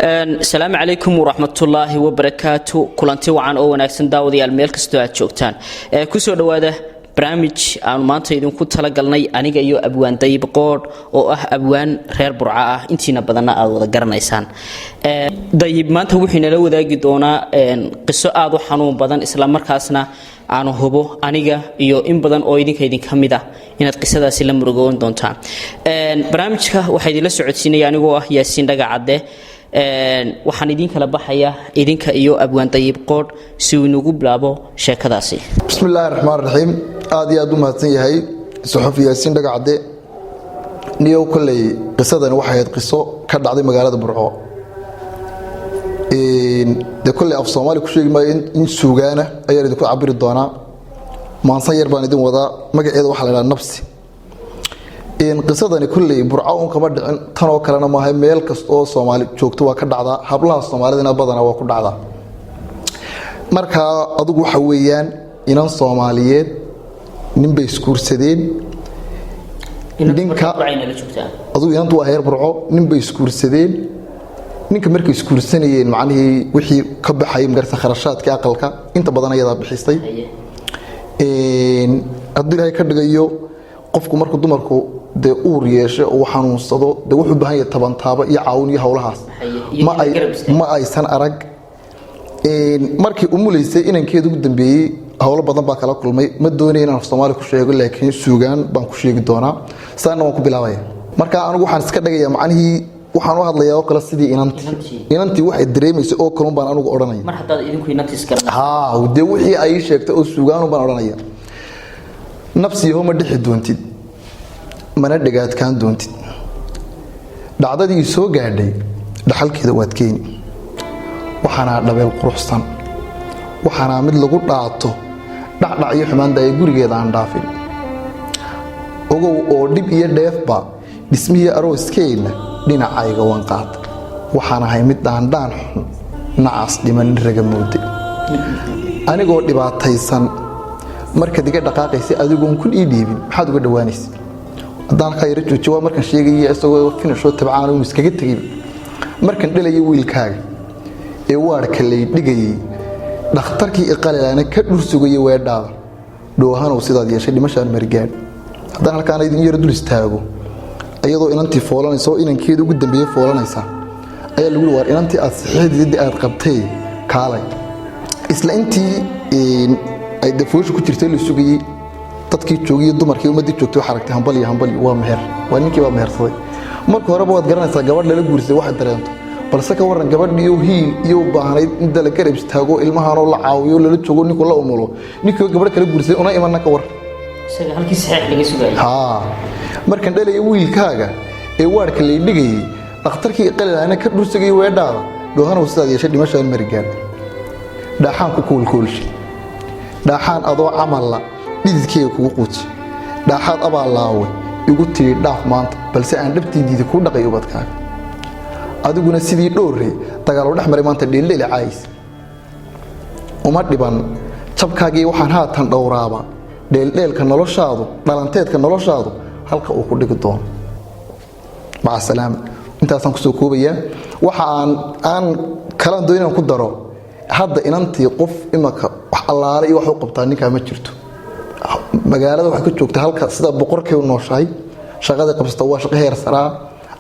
Asalaamu calaykum waraxmatullaahi wabarakaatu. Kulanti wacan oo wanaagsan, daawadayaal, meel kastoo aad joogtaan. Kusoo dhawaada barnaamij aanu maanta idinku talagalnay, aniga iyo abwaan Dayib Qoodh, oo ah abwaan reer Burca ah, intiina badanna aad wada garanaysaan. Dayib maanta wuxuu inala wadaagi doonaa qiso aada u xanuun badan, isla markaasna aanu hubo aniga iyo in badan oo idinka idinka mid ah inaad qisadaasi la murugoon doontaan. Barnaamijka waxaa idinla socodsiinaya anigoo ah Yaasiin Dhagacadde. Waxaan idiin kala baxaya idinka iyo abwaan Dayib Qoodh si uu inagu bilaabo sheekadaasi. Bismi illaahi raxmaan raxiim. Aad iyo aad u mahadsan yahay suxufi Yaasiin Dhagacadde. Niyow, kolley qisadani waxay ahayd qiso ka dhacday magaalada Burco. Dee kolley af Soomaali ku sheegi maayo, in suugaana ayaan idinku cabiri doonaa. Maansan yar baan idin wadaa, magaceeda waxaa la idhaha Nabsi. Qisadani kolley Burco un kama dhicin, tanoo kalena maaha. Meel kasta oo Soomaali joogto waa ka dhacdaa, hablaha Soomaalidana badanaa waa ku dhacdaa. Markaa adugu waxa weeyaan inan Soomaaliyeed ninbay isguursadeen. Ninka adugu inantu waa heer Burco, ninbay isguursadeen. Ninka markay isguursanayeen, macnihii wixii ka baxayay magarta kharashaadkii aqalka inta badan ayadaa bixisay. Hadduu Ilaahay ka dhigayo, qofku markuu dumarku dee uur yeesho uu xanuunsado, dee wuxuu u baahan yahay tabantaabo iyo caawin iyo howlahaas. Ma aysan arag. Markii umuleysay inankeeda ugu dambeeyey, howlo badan baa kala kulmay. Ma doonaya inaan af Soomaali ku sheego, laakiin suugaan baan ku sheegi doonaa, saana waan ku bilaabaya. Marka anigu waxaan iska dhigaya, macnihii waxaan u hadlayaa oo kale sidii inantii. Inantii waxay dareemaysay oo kalun baan anigu odhanaya. Mar haddaad idinku inantiis garan. Haa, dee wixii ay sheegtay oo suugaanun baan odhanaya. Nabsiyaho, ma dhixi doontid, mana dhagaadkaan doontid. Dhacdadii soo gaadhay dhaxalkeeda waad keeni. Waxaanaa dhabeel quruxsan, waxaanaa mid lagu dhaato dhacdhac iyo xumaanda ee gurigeeda aan dhaafin. Ogow oo dhib iyo dheefba dhismihii arooskeenna dhinacayga waan qaata. Waxaan ahay mid dhaandhaan xun, nacas dhiman raga moode. Anigoo dhibaataysan markaad iga dhaqaaqaysa adigoon kun ii dhiibin, maxaad uga dhawaanaysa? Haddaan halkaa yaro joojiyo, waa markaan sheegaya isagoo finishoo tabcaan uu iskaga tegay. Markaan dhalayay wiilkaaga ee waarka lay dhigayay, dhakhtarkii iqalilaana ka dhur sugayay weedhaada, dhoohanow sidaad yeeshay dhimashaan marigaadh. Haddaan halkaana idin yaro dul istaago, iyadoo inantii foolanaysa oo inankeeda ugu dambeeyey foolanaysa ayaa lagu waar inantii aad saxiixdeedii aad qabtay kaalay. Isla intii ay dafoosha ku jirtay la sugayey, dadkii joogay, dumarkii, ummadii joogtay waxaa aragtay hambal iyo hambal, waa meher, waa ninkii baa mehersaday. Marka horeba waad garanaysaa gabadh lala guursaday waxay dareento, balse ka waran gabadhiyo hiil iyo u baahnayd in la garab istaago, ilmahanoo la caawiyo, lala joogo, ninku la umulo, ninkii gabadh kala guursaday una imana, ka waran? Isaga halkii saxiix laga sugayay. Haa, markaan dhalaya wiilkaaga ee waarka lay dhigayay, dhakhtarkii qalilaana ka dhursagayay weedhaada, dhoohanow sidaad yeeshay dhimashaan marigaadh. Dhaaxaan ku koolkoolshay, dhaaxaan adoo camalla dhididkeyga kugu quuji, dhaaxaad abaallaawe igu tidhi dhaaf maanta, balse aan dhabtiidiida kuu dhaqay ubadkaaga. Adiguna sidii dhoorre dagaalo dhex maray maanta dheeldheeli caayis. Uma dhiban jabkaagii, waxaan haatan dhowraaba dheeldheelka noloshaadu, dhalanteedka noloshaadu halka uu ku dhigi doono. Maca salaama, intaasaan kusoo koobayaa. Waxa aan kalaan doon inaan ku daro, hadda inantii qof imaka wax allaale iyo wax u qabtaa ninkaa ma jirto. Magaalada waxay ka joogta halka sida boqorkay u nooshahay, shaqadii qabsata waa shaqo heer saraa,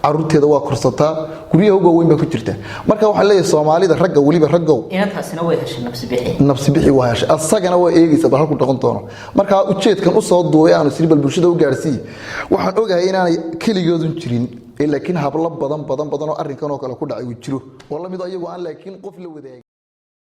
caruurteeda waa korsataa, guryaha uga weyn baa ku jirta. Marka waxaan leeyahay Soomaalida, ragga, weliba raggow. Inantaasina way heshay nabsi bixi. Nabsi bixi waa heshay, asagana waa eegaysa bal halku dhaqan doono. Marka ujeedkan usoo duubay aanu siri bal bulshada u gaarsiiy, waxaan ogahay inaanay keligoodun jirin ee laakiin hablo badan badan badan oo arrinkan oo kale ku dhacay uu jiro oo lamid ayagu aan laakiin qof la wadaagin.